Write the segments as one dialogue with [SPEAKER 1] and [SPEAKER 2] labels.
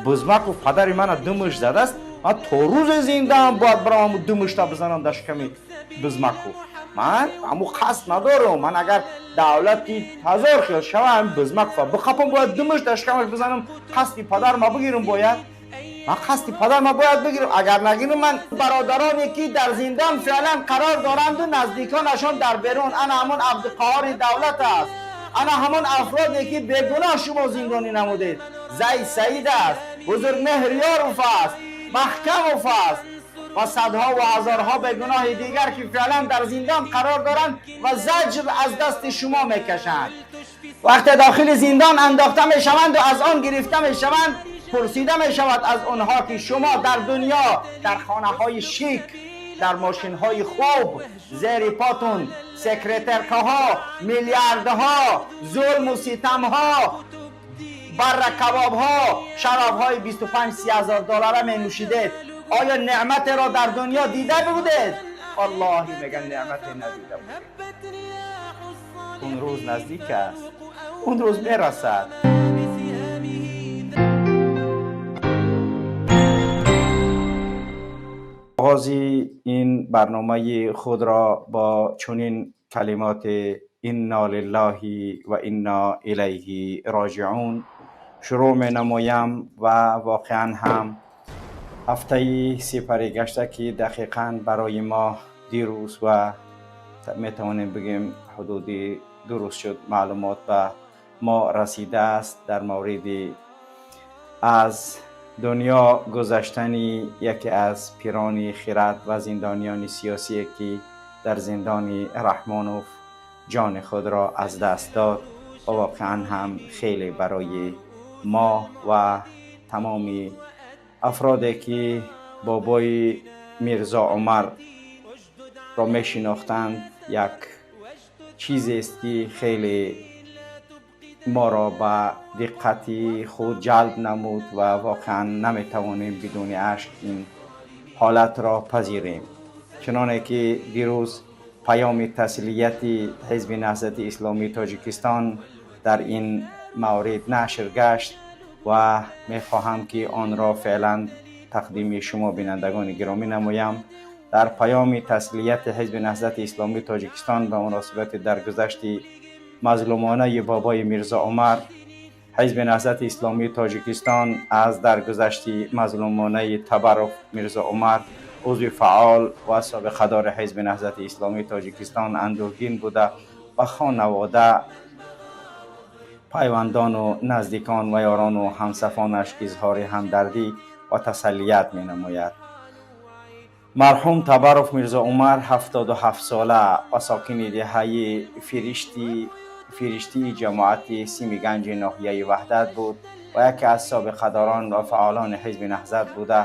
[SPEAKER 1] Бузмаков падари мана ду мушт задааст, ман то рӯзе зиндаам бояд барам ҳамун ду мушта бизанам дар шиками Бузмаков. Ман ҳамун қасд надорам. Ман агар давлати ҳазор хел шава, ҳамин Бузмакова бихапам, бояд ду мушт дар шикамаш бизанам, қасди падарма бигирам бояд. Ман қасди падарма бояд бигирам. Агар нагирам, ман бародароне ки дар зиндон феълан қарор доранду наздиконашон дар берун, ана ҳамон Абдуқаҳори Давлат аст, ана ҳамон афроде ки бегуноҳ шумо зиндонӣ намудед, Зайд Саид аст, Бузургмеҳрёров аст, Маҳкамов аст ва садҳо ва ҳазорҳо бегуноҳи дигар ки феълан дар зиндон қарор доранд ва заҷр аз дасти шумо мекашанд. Вақте дохили зиндон андохта мешаванду аз он гирифта мешаванд, пурсида мешавад аз онҳо ки шумо дар дунё дар хонаҳои шик, дар мошинҳои хуб, зери потун секретеркаҳо, миллиардҳо, зулму ситамҳо, барра кабобҳо, шаробҳои 25-30 ҳазор доллара менӯшидед, оё неъматеро дар дунё дида будед? Валлоҳи, меган, неъмате надида будед. Он рӯз наздик аст, он рӯз мерасад. Оғози ин барномаи худро бо чунин калимоти инна лиллаҳи ва инна илайҳи роҷиун шурӯъ менамоям ва воқеан ҳам ҳафтаи сипарӣ гашта, ки дақиқан барои мо дирӯз ва метавонем бигӯем ҳудуди 2 рӯз шуд, маълумот ба мо расидааст дар мавриди аз дунё гузаштани яке аз пирони хирад ва зиндониёни сиёсие, ки дар зиндони Раҳмонов ҷони худро аз даст дод ва воқеан ҳам хеле барои мо ва тамоми афроде ки бобои Мирзо Умарро мешинохтанд, як чизест ки хеле моро ба диққати худ ҷалб намуд ва воқеан наметавонем бидуни ашк ин ҳолатро пазирем. Чуноне ки дирӯз паёми таслияти Ҳизби Наҳзати Исломии Тоҷикистон дар ин маврид нашр гашт ва мехоҳам ки онро феълан тақдими шумо бинандагони гиромӣ намоям. Дар паёми таслияти Ҳизби Наҳзати Исломии Тоҷикистон ба муносибати даргузашти мазлумонаи бобои Мирзо Умар: Ҳизби Наҳзати Исломии Тоҷикистон аз даргузашти мазлумонаи Табаров Мирзо Умар, узви фаъол ва собиқадори Ҳизби Наҳзати Исломии Тоҷикистон, андӯҳгин буда, ба хонавода, пайвандону наздикон ва ёрону ҳамсафонаш изҳори ҳамдардӣ ва тасаллият менамояд. Марҳум Табаров Мирзо Умар, 77сола ва сокини деҳаи Фириштии ҷамоати Симиганҷи ноҳияи Ваҳдат буд ва яке аз собиқадорон ва фаъолони Ҳизби Наҳзат буда,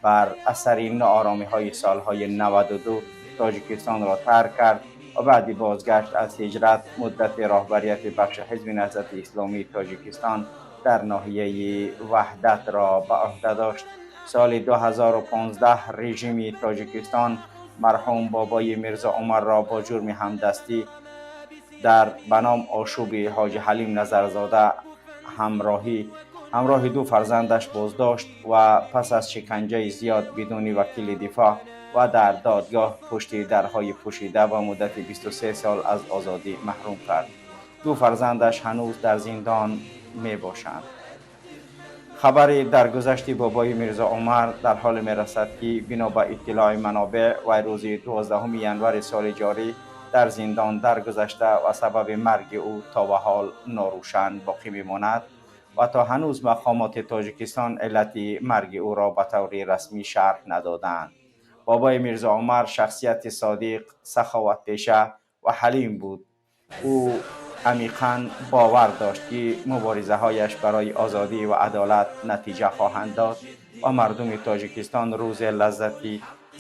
[SPEAKER 1] бар асари нооромиҳои солҳои 92 Тоҷикистонро тарк кард ва баъди бозгашт аз ҳиҷрат муддати роҳбарияти бахши Ҳизби Наҳзати Исломии Тоҷикистон дар ноҳияи Ваҳдатро ба ӯҳда дошт. Соли 2015 режими Тоҷикистон марҳум бобои Мирзо Умарро бо ҷурми ҳамдастӣ дар ба ном ошӯби Ҳоҷи Ҳалим Назарзода ҳамроҳи ду фарзандаш боздошт ва пас аз шиканҷаи зиёд, бидуни вакили дифоъ ва дар додгоҳ пушти дарҳои пӯшида ба муддати 23 сол аз озодӣ маҳрум кард. Ду фарзандаш ҳанӯз дар зиндон мебошанд. Хабари даргузашти бобои Мирзо Умар дар ҳоле мерасад, ки бино ба иттилои манобеъ, вай рӯзи 12 январи соли ҷорӣ дар зиндон даргузашта ва сабаби марги ӯ то ба ҳол норӯшан боқӣ мемонад ва то ҳанӯз мақомоти Тоҷикистон иллати марги ӯро ба таври расмӣ шарҳ надодаанд. Бобои Мирзо Умар шахсияти содиқ, саховатпеша ва ҳалим буд. Ӯ амиқан бовар дошт, ки муборизаҳояш барои озодӣ ва адолат натиҷа хоҳанд дод ва мардуми Тоҷикистон рӯзе лаззати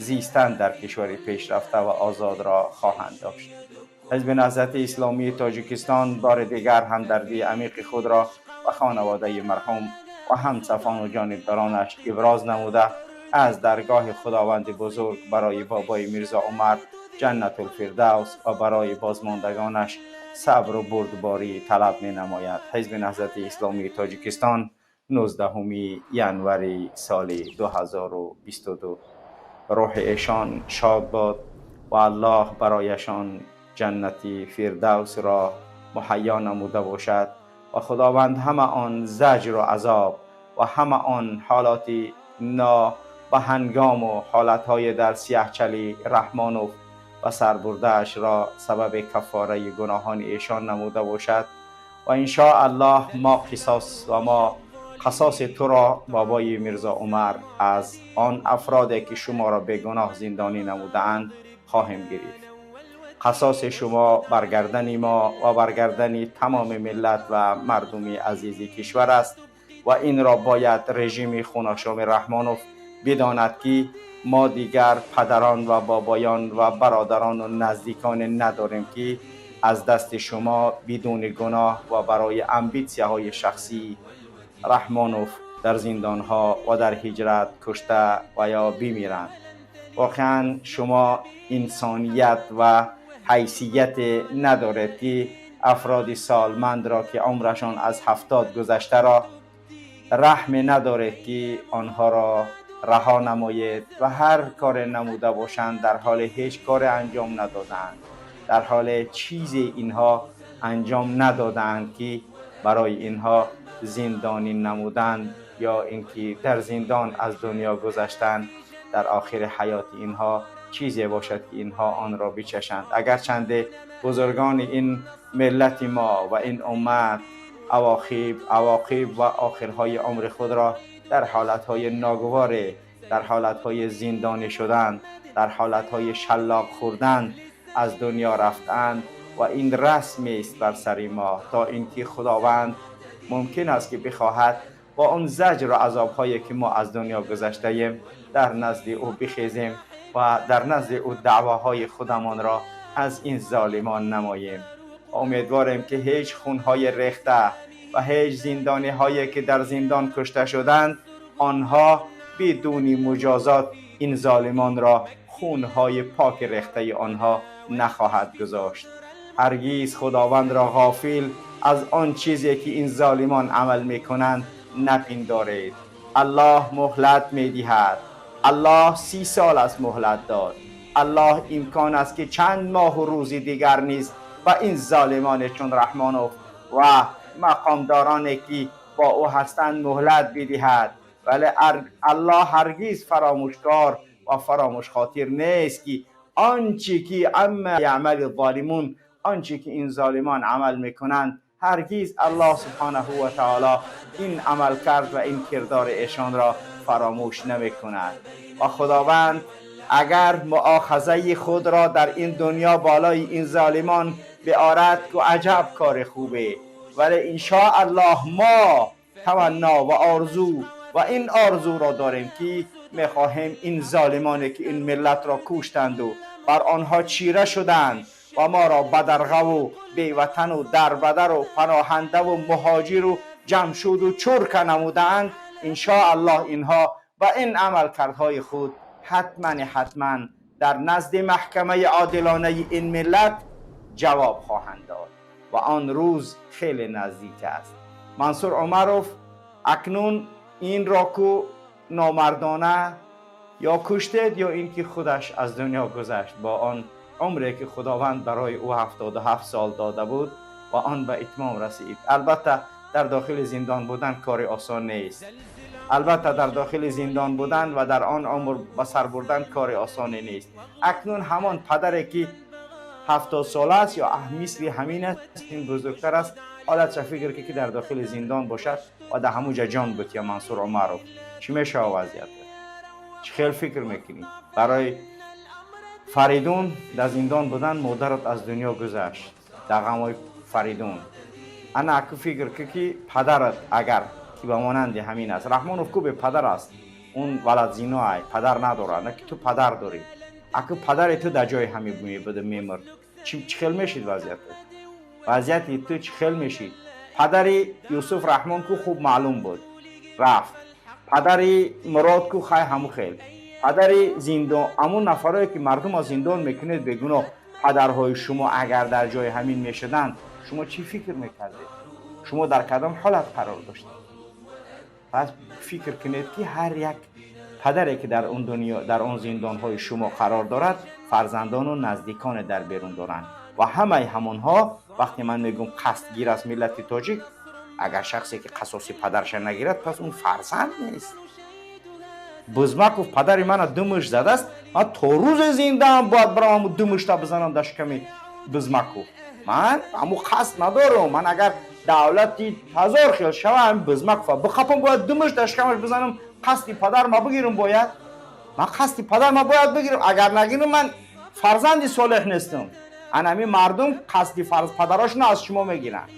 [SPEAKER 1] зистан дар кишвари пешрафта ва озодро хоҳанд дошт. Ҳизби Наҳзати Исломии Тоҷикистон бори дигар ҳамдардии амиқи худро ба хонаводаи марҳум ва ҳамсафону ҷонибдоронаш иброз намуда, аз даргоҳи Худованди бузург барои бобои Мирзо Умар Ҷаннатулфирдавс ва барои бозмондагонаш сабру бурдборӣ талаб менамояд. Ҳизби Наҳзати Исломии Тоҷикистон. 19 январи соли 2022. Рӯҳи эшон шод бод ва Аллоҳ барояшон ҷаннати фирдавсро муҳайё намуда бошад ва Худованд ҳама он заҷру азоб ва ҳама он ҳолати нобаҳангому ҳолатҳои дар сиёҳчали Раҳмонов ва сарбурдаашро сабаби каффораи гуноҳони эшон намуда бошад. Ва иншоаллоҳ мо қисос ва мо қасоси туро, бобои Мирзо Умар, аз он афроде ки шуморо бегуноҳ зиндонӣ намудаанд, хоҳем гирифт. Қасоси шумо бар гардани мо ва бар гардани тамоми миллат ва мардуми азизи кишвар аст ва инро бояд режими хуношоми Раҳмонов бидонад, ки мо дигар падарон ва бобоён ва бародарону наздиконе надорем, ки аз дасти шумо бидуни гуноҳ ва барои амбитсияҳои шахсӣ Раҳмонов дар зиндонҳо ва дар ҳиҷрат кушта ва ё бимиранд. Воқеан, шумо инсоният ва ҳайсият надоред, ки афроди солмандро, ки умрашон аз 70 гузаштаро, раҳме надоред, ки онҳоро раҳо намоед ва ҳар коре намуда бошанд, дар ҳоле ҳеҷ коре анҷом надодаанд, дар ҳоле чизе инҳо анҷом надодаанд, ки барои инҳо зиндонӣ намудан ё инки дар зиндон аз дунё гузаштан дар охири ҳаёти инҳо чизе бошад, ки инҳо онро бичашанд. Агарчанде бузургони ин миллати мо ва ин уммат авоқиб ва охирҳои умри худро дар ҳолатҳои ногуворе, дар ҳолатҳои зиндонӣ шудан, дар ҳолатҳои шалоқ хӯрдан аз дунё рафтанд ва ин расмест бар сари мо, то инки Худованд мумкин аст, ки бихоҳад бо он заҷру азобҳое, ки мо аз дунё гузаштаем, дар назди ӯ бихезем ва дар назди ӯ даъвоҳои худамонро аз ин золимон намоем. Умедворем, ки ҳеҷ хунҳои рехта ва ҳеҷ зиндониҳое, ки дар зиндон кушта шуданд, онҳо бидуни муҷозот ин золимонро хунҳои поки рехтаи онҳо нахоҳад гузошт. Ҳаргиз Худовандро ғофил аз он чизе, ки ин золимон амал мекунанд, напиндоред. Аллоҳ муҳлат медиҳад. Аллоҳ 30 сол аст муҳлат дод. Аллоҳ имкон аст, ки чанд моҳу рӯзи дигар низ ба ин золимоне чун Раҳмонов ва мақомдороне, ки бо ӯ ҳастанд, муҳлат бидиҳад, вале Аллоҳ ҳаргиз фаромӯшкор ва фаромӯшхотир нест, ки он чи ки عما يعمل الظالمون, آنچه که این ظالمان عمل میکنند، هرگیز الله سبحانه و تعالی این عمل کرد و این کردار ایشان را فراموش نمی کند. و خداوند اگر مؤاخذه خود را در این دنیا بالای این ظالمان بیارد که عجب کار خوبه، ولی الله ما تمنا و آرزو و این آرزو را داریم که میخواهیم این ظالمانی که این ملت را کشتند و بر آنها چیره شدند و ما را بدرغه و بیوطن و دربدر و پناهنده و مهاجر و جمشود و چرک نمودند، الله اینها و این عملکردهای خود حتما حتما در نزد محکمه عادلانه این ملت جواب خواهند داد و آن روز خیلی نزدیک است. منصور عمروف اکنون این را کو نامردانه یا کشتید یا اینکه خودش از دنیا گذشت با آن عمری که خداوند برای او 77 سال داده بود و آن به اتمام رسید. البته در داخل زندان بودن کار آسان نیست. البته در داخل زندان بودن و در آن عمر به سر بردن کار آسانی نیست. اکنون همان پدری که 70 ساله است یا مثل همین است، این بزرگتر است، حالت فکر که در داخل زندان باشد و در همونجا جان بود یا منصور عمروف، چی میشه وضعیت؟ چی خیلی فکر میکنی؟ برای فریدون در زندان بودن مادرت از دنیا گذشت در غمای فریدون. انا اکو فکر که پدرت اگر که به مانند همین است، رحمانوف کو به پدر است، اون ولد زینا ای پدر نداره، نه که تو پدر داری. اکو پدر تو در جای همین بوده میمرد، چی خیل میشید وضعیت؟ وضعیت تو چی خیل میشید؟ پدر یوسف رحمان کو خوب معلوم بود، رفت. پدر مراد کو خی همو خیل پدر زندان. امون نفرایی که مردم از زندان میکنید بگونا، پدرهای شما اگر در جای همین میشدند، شما چی فکر میکردید؟ شما در کدام حالت قرار داشتید؟ Пас фикр кунед, ки ҳар як падаре, ки дар он дунё, дар он зиндонҳои шумо қарор дорад, фарзандону наздиконе дар берун доранд ва ҳамаи ҳамонҳо, вақте ман мегӯм, қасдгир аст миллати тоҷик. Агар шахсе ки қасоси падарша нагирад, пас он фарзанд нест. Бузмаков падари мана ду мушт задааст, ман то рӯзе зиндаам бояд барам ҳаму ду мушта бизанам дар шиками Бузмаков. Ман ҳаму қасд надорам. Ман агар давлати ҳазор хел шава, ҳами Бузмакова биқапам, бояд ду мушт дар шикамаш бизанам, қасди падарма бигирам. Бояд ман қасди падарма бояд бигирам. Агар нагирам, ман фарзанди солеҳ нестам. Анами мардум қасди падарошонро аз шумо мегиранд.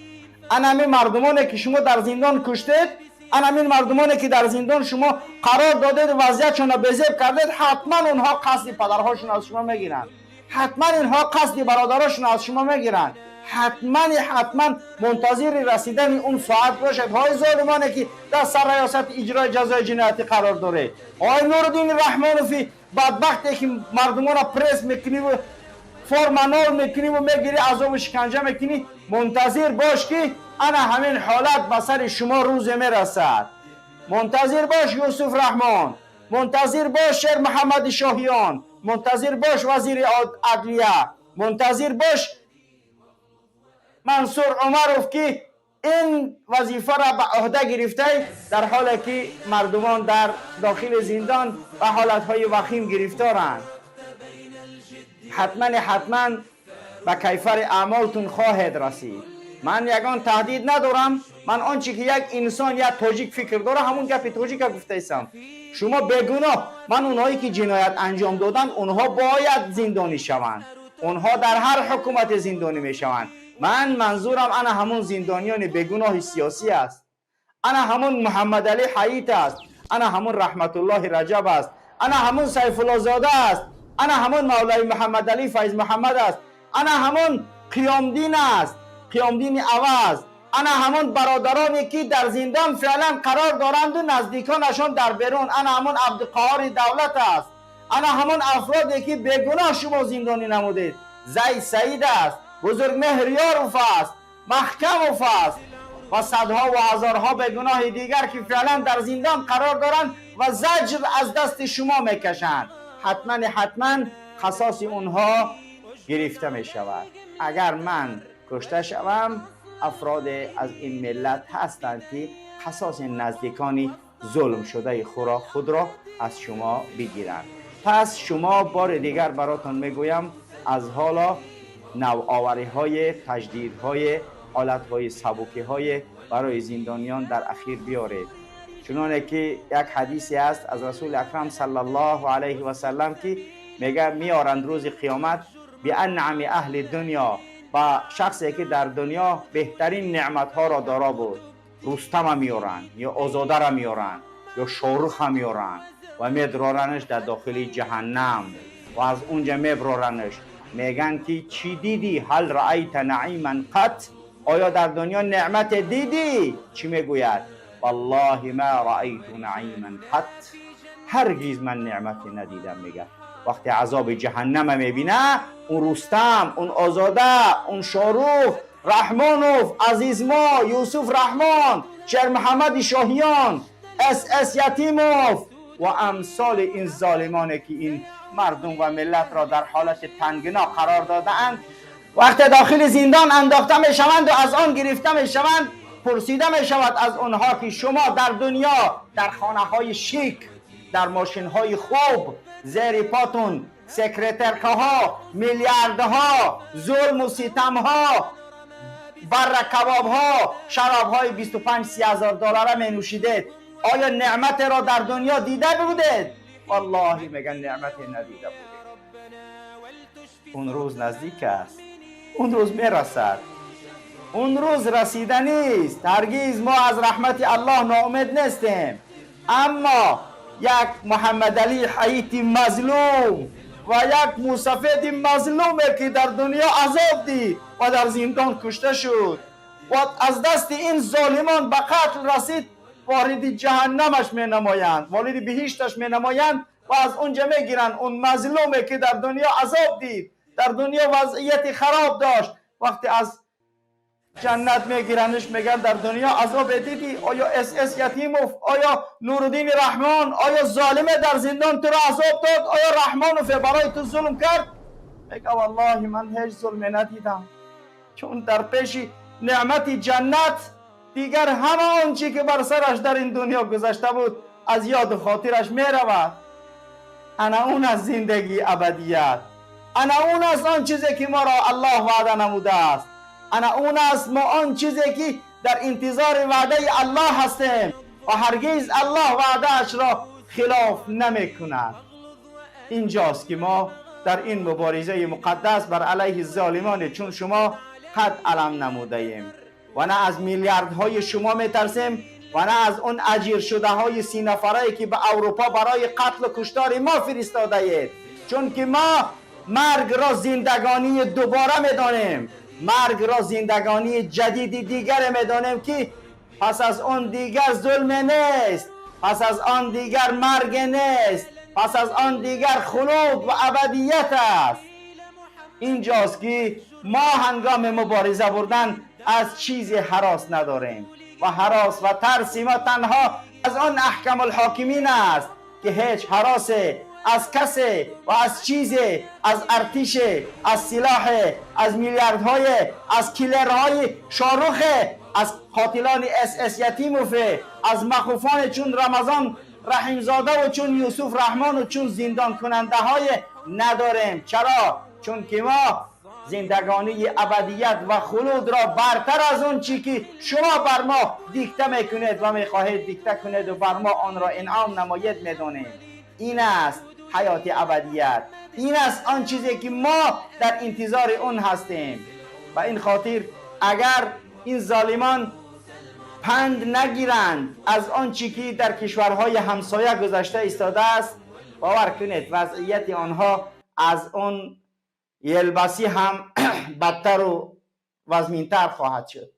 [SPEAKER 1] Анами мардумоне, ки шумо дар зиндон куштед, анамин мардумоне, ки дар зиндон шумо қарор додед, вазъиятшонро безеб кардед, ҳатман онҳо қасди падарҳошонро аз шумо мегиранд. Ҳатман инҳо қасди бародарошонро аз шумо мегиранд. Ҳатмани ҳатман мунтазири расидани он соат бошед. Ҳои золимоне, ки дар сар риёсати иҷрои ҷазои ҷиноятӣ қарор доред, ҳои Нуриддини Раҳмонови бадбахте, ки мардумонро пресс мекуниву форма нол мекуниву мегирӣ, азобу шиканҷа мекунӣ, мунтазир бош, ки ана ҳамин ҳолат ба сари шумо рӯзе мерасад. Мунтазир бош, Юсуф Раҳмон, мунтазир бош, Шер Муҳаммади Шоҳиён, мунтазир бош, вазири адлия, мунтазир бош, Мансур Умаров, ки ин вазифаро ба ӯҳда гирифтай, дар ҳоле ки мардумон дар дохили зиндон ба ҳолатҳои вахим гирифторанд. Ҳатмани ҳатман ба кайфари аъмолтун хоҳед расид. Ман ягон таҳдид надорам. Ман он чи ки як инсон, як тоҷик фикр дора, ҳамун гапи тоҷика гуфтаистам. Шумо бегуноҳ, ман онҳое ки ҷиноят анҷом доданд, онҳо бояд зиндонӣ шаванд, онҳо дар ҳар ҳукумате зиндонӣ мешаванд. Ман манзурам ана ҳамун зиндониёни бегуноҳи сиёсӣ аст, ана ҳамун Муҳаммадалӣ Ҳаит аст, ана ҳамун Раҳматуллоҳи Раҷаб аст, ана ҳамун Сайфуллозода аст, ана ҳамун Мавлаи Муҳаммадалӣ Файзмуҳаммад аст, ана ҳамун Қиёмдин аст, Қиёмдини Аваз, ана ҳамон бародароне, ки дар зиндон феълан қарор доранду наздиконашон дар берун, ана ҳамон Абдуқаҳори Давлат аст, ана ҳамон афроде, ки бегуноҳ шумо зиндонӣ намудед, Зай Саид аст, Бузургмеҳрёров аст, Маҳкамов аст ва садҳо ва ҳазорҳо бегуноҳи дигар, ки феълан дар зиндон қарор доранд ва заҷр аз дасти шумо мекашанд. Ҳатмани ҳатман қасоси онҳо гирифта мешавад. Агар ман кушта шавам, афроде аз ин миллат ҳастанд, ки қасоси наздикони зулмшудаи худро аз шумо бигиранд. Пас шумо, бори дигар баротон мегӯям, аз ҳоло навовариҳои, таҷдидҳои, ҳолатҳои сабукиҳое барои зиндониён дар ахир биёред. Чуноне ки як ҳадисе аст аз Расули Акрам саллаллоҳу алайҳи васаллам, ки мега, меоранд рӯзи қиёмат بأنعم أهل الدنيا, ба шахсе ки дар дунё беҳтарин неъматҳоро доро буд. Рустама меоранд ё Озодара меоранд ё Шоруха меоранд ва медроранаш дар дохили ҷаҳаннам ва аз унҷа меброранаш. Мегӯянд, ки чӣ дидӣ? هل رأيت نعيما قط؟ Оё дар дунё неъмате дидӣ? Чӣ мегӯяд? والله ما رأيت نعيما قط. Ҳаргиз ман неъмате надидам, мегӯяд. Вақте азоби ҷаҳаннама мебина, он Рустам, он Озода, он Шорух Раҳмонов, азизмо Юсуф Раҳмон, Шермуҳаммади Шоҳиён, С Ятимов ва амсоли ин золимоне, ки ин мардум ва миллатро дар ҳолати тангино қарор додаанд, вақте дохили зиндон андохта мешаванду аз он гирифта мешаванд, пурсида мешавад аз онҳо, ки шумо дар дунё дар хонаҳои шик, дар мошинҳои хуб, зери потун секретеркаҳо, миллиардҳо, зулму ситамҳо, барра кабобҳо, шаробҳои 25-30 ҳазор доллара менӯшидед, оё неъматеро дар дунё дида будед? Валлоҳи, меган, неъмате надида будед. Он рӯз наздик аст, он рӯз мерасад, он рӯз расиданист. Ҳаргиз мо аз раҳмати Аллоҳ ноумед нестем, аммо як Муҳаммадалӣ Ҳаити мазлум ва як мусафеди мазлуме, ки дар дунё азоб дид ва дар зиндон кушта шуд ва аз дасти ин золимон ба қатл расид, вориди ҷаҳаннамаш менамоянд, вориди биҳишташ менамоянд ва аз унҷа мегиранд. Он мазлуме, ки дар дунё азоб дид, дар дунё вазъияти хароб дошт, вақте аз Ҷаннат мегиранш, меган: «Дар дунё азоб дидӣ? Оё СС Ятимов, оё Нуруддин Раҳмон, оё золиме дар зиндон туро азоб дод? Оё Раҳмонов барои ту зулм кард?» Мега: «Валлоҳи, ман ҳеҷ зулме надидам», чун дар пеши неъмати ҷаннат дигар ҳама он чӣ ки бар сараш дар ин дунё гузашта буд, аз ёду хотираш меравад. Ана он аз зиндагии абадият, ана он аст он чизе ки моро Аллоҳ ваъда намудааст, ана он аст мо он чизе ки дар интизори ваъдаи Аллоҳ ҳастем ва ҳаргиз Аллоҳ ваъдаашро хилоф намекунад. Инҷост ки мо дар ин муборизаи муқаддас бар алайҳи золимоне чун шумо қад алам намудаем ва на аз миллиардҳои шумо метарсем ва на аз он аҷиршудаҳои 30 нафарае, ки ба Аврупо барои қатлу куштори мо фиристодаед, чунки мо маргро зиндагонии дубора медонем, маргро зиндагонии ҷадиди дигаре медонем, ки пас аз он дигар зулме нест, пас аз он дигар марге нест, пас аз он дигар хулуд ва абадият аст. Инҷост ки мо ҳангоми мубориза бурдан аз чизе ҳарос надорем ва ҳарос ва тарси мо танҳо аз он аҳкамулҳокимин аст, ки ҳеҷ ҳаросе аз касе ва аз чизе, аз артише, аз силоҳе, аз миллиардҳое, аз киллерҳои Шорухе, аз қотилони СС Ятимове, аз махуфоне чун Рамазон Раҳимзодаву чун Юсуф Раҳмону чун зиндонкунандаҳое надорем. Чаро? Чунки мо зиндагонии абадият ва хулудро бартар аз он чӣ ки шумо бар мо дикта мекунед ва мехоҳед дикта кунеду бар мо онро инъом намоед медонем. Ин аст ҳаёти абадият, ин аст он чизе ки мо дар интизори он ҳастем. Ба ин хотир, агар ин золимон панд нагиранд аз он чӣ ки дар кишварҳои ҳамсоя гузашта истодааст, бовар кунед, вазъияти онҳо аз он Елбасӣ ҳам бадтару вазминтар хоҳад шуд.